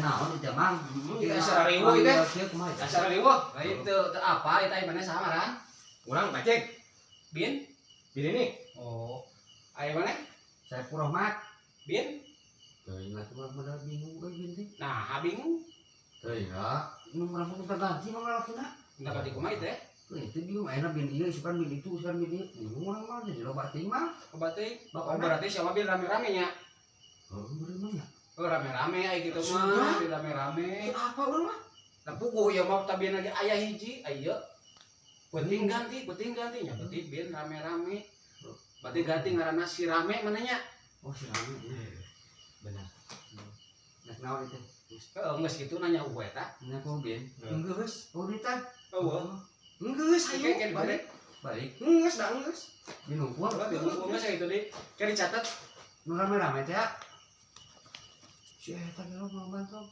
Naon itu, Mang? Kita acara riweuh ieu teh. Kieu kumaha teh? Acara riweuh. Lain teu teu apa eta mana sama ran? Urang Bacek. Bin? Bin ini. Oh. Aya mana? Saiful Rahmat. Bin? Teuing atuh urang mah bingung euy bin teh. Nah, bingung. Teuing ya. Nu urang mah minta ganti mah lalakina. Minta ganti kumaha teh? Euy, itu bingung ayeuna bin ieu, isukan bin itu, isukan bin ieu. Bingung urang mah jadi loba teuing mah. Obat teh. Oh, Bapakna. Berarti siapa bin rame-rame nya? Oh, bener mah ya. Oh, rame-rame aya gitu mah, Sudah. bin rame-rame. Apa urang mah? Nah, puguh ieu mah tabien lagi aya hiji, aya. Penting ganti, penting ganti nya, berarti bin rame-rame. Berarti ganti ngaranna si rame mana nya? Oh, si rame. Benar. Nek naon itu? Heeh, geus kitu nanya ku eta. Nya ku bin. Enggeus. Oh, duit teh. Eueuh. Enggeus Oke, ayo. kan Balik. Balik. Enggeus da enggeus. Minum kuah. Geus gitu di. Kan dicatat. Nu rame-rame teh ya. Si eta ge lo mau bantu.